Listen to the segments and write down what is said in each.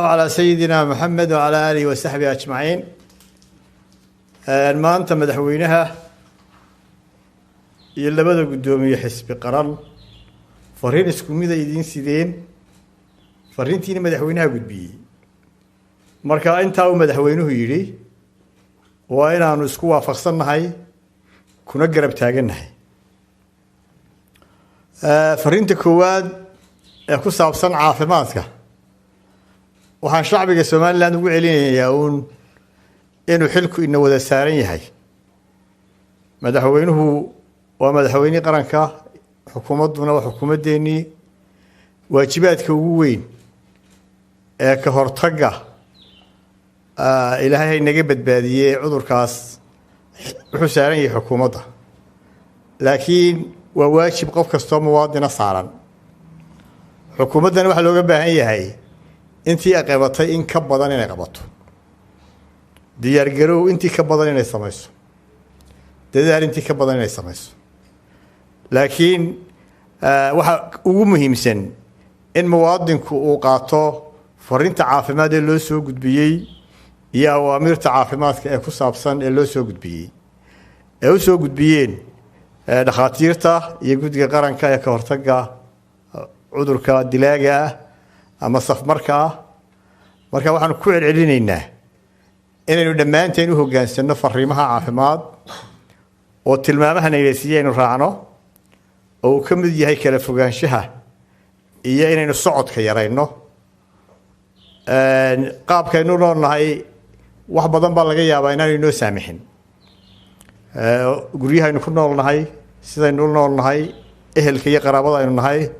Calaa sayidina Maxamed wacalaa aalihi wasaxbihi ajmaciin. Maanta madaxweynaha iyo labada guddoomiye xisbi qaran fariin isku mida idiin sideen, fariintiina madaxweynaha gudbiyey. Marka intaa uu madaxweynuhu yidhi waa inaanu isku waafaqsannahay kuna garab taagannahay. Fariinta koowaad ee ku saabsan caafimaadka, waxaan shacbiga Somaliland ugu celinayaa uun inuu xilku ina wada saaran yahay. Madaxweynuhu waa madaxweynihii qaranka, xukuumadduna waa xukuumaddeenii. Waajibaadka ugu weyn ee ka hortagga, Ilaahay haynaga badbaadiyey cudurkaas, wuxuu saaran yahay xukuumadda, laakiin waa waajib qof kastoo muwaadina saaran. Xukuumaddana waxaa looga baahan yahay intii ay qabatay in ka badan inay qabato, diyaargarow intii ka badan inay samayso, dadaal intii ka badan inay samayso. Laakiin waxaa ugu muhiimsan in muwaadinku uu qaato fariinta caafimaad ee loo soo gudbiyey iyo awaamiirta caafimaadka ee ku saabsan ee loo soo gudbiyey, ee u soo gudbiyeen dhakhaatiirta iyo guddiga qaranka ee ka hortagga cudurka dilaaga ah ama safmarka ah. Marka waxaanu ku celcelinaynaa inaynu dhammaanteen u hoggaansanno fariimaha caafimaad oo tilmaamaha naylasiiye aynu raacno, oo uu ka mid yahay kala fogaanshaha iyo inaynu socodka yarayno. Qaabkaynu noolnahay wax badan baa laga yaabaa inaanu inoo saamixin. Guryahaynu ku noolnahay, sidaynu u noolnahay, ehelka iyo qaraabada aynu nahay,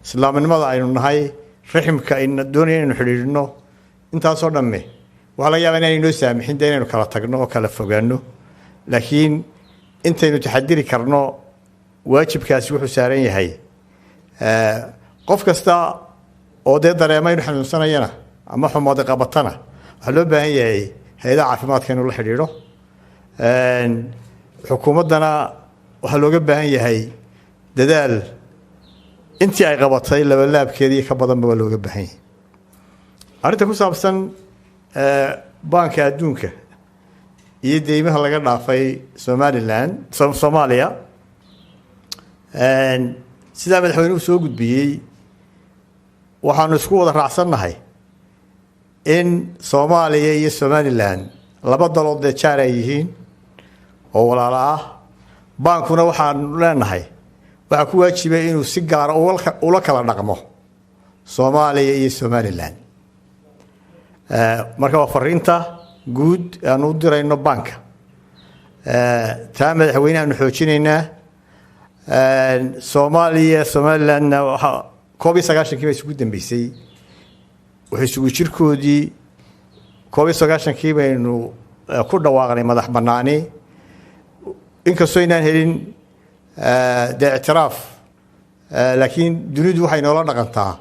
islaamnimada aynu nahay, raximka ayna doonaya inaynu xidhiidhino, intaasoo dhamme waxaa laga yaabaa inaan inoo saamixin dee inaynu kala tagno oo kala fogaano. Laakiin intaynu taxadiri karno, waajibkaasi wuxuu saaran yahay qof kasta oo dee dareema inu xanuunsanayana ama xumadi qabatana. Waxaa loo baahan yahay hay-adaha caafimaadka inuu la xidhiidho. Xukuumaddana waxaa looga baahan yahay dadaal intii ay qabatay labalaabkeedii ka badanba waa looga baahan yahay. Arrinta ku saabsan Baanka Adduunka iyo deymaha laga dhaafay Somaliland, Soomaaliya, sidaa madaxweynuhu soo gudbiyey, waxaanu isku wada raacsannahay in Soomaaliya iyo Somaliland laba dalood dee jaar ay yihiin oo walaalo ah. Baankuna waxaanu leenahay waxaa ku waajibay inuu si gaara ula kala dhaqmo Soomaaliya iyo Somaliland. Marka waa fariinta guud aanu u dirayno baanka. Taa madaxweynehaanu xoojinaynaa. Soomaaliya Somalilandna waxaa 91-kii baa isugu dambeysay wuxuu isugu jirkoodii. 91-kii baynu ku dhawaaqnay madax banaani, inkastoo inaan helin dee ictiraaf, laakiin dunidu waxay noola dhaqantaa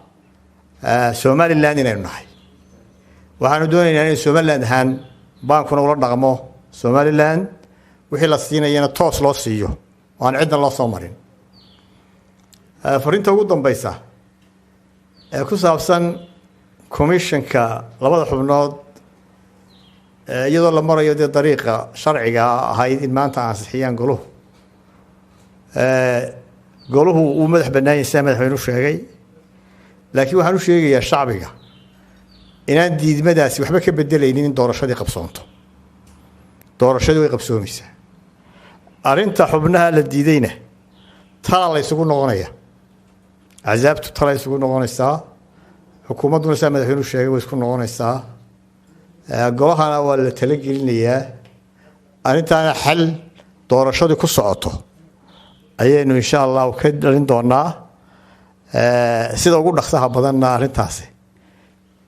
Somaliland inaynu nahay. Waxaanu doonaynaa inay Somaliland ahaan baankuna ula dhaqmo Somaliland, wixii la siinayana toos loo siiyo oo aan cidna loo soo marin. Fariinta ugu dambeysa ee ku saabsan commissionka labada xubnood, iyadoo la marayo dee dariiqa sharciga ahayd in maanta ansixiyaan goluhu, goluhu uu madax bannaanyay sidaa madaxweynu sheegay, laakiin waxaan u sheegayaa shacbiga inaan diidmadaasi waxba ka bedelaynin in doorashadii qabsoonto. Doorashadii way qabsoomaysaa. Arrinta xubnaha la diidayna tala la ysugu noqonaya, axsaabtu tala isugu noqonaysaa, xukuumadduna sidaa madaxweynuhu sheegay way isku noqonaysaa, golahana waa la talagelinayaa. Arrintaana xal doorashadii ku socoto ayaynu insha Allahu ka dhalin doonaa. Sida ugu dhaqsaha badanna arrintaasi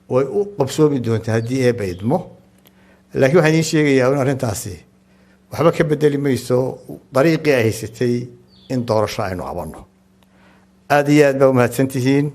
way u qabsoomi doontaa haddii Eebba idmo. Laakiin waxaan idiin sheegayaa in arrintaasi waxba ka bedeli mayso dariiqii ay haysatay in doorasho aynu qabanno. Aada iyo aad baa umahadsan tihiin.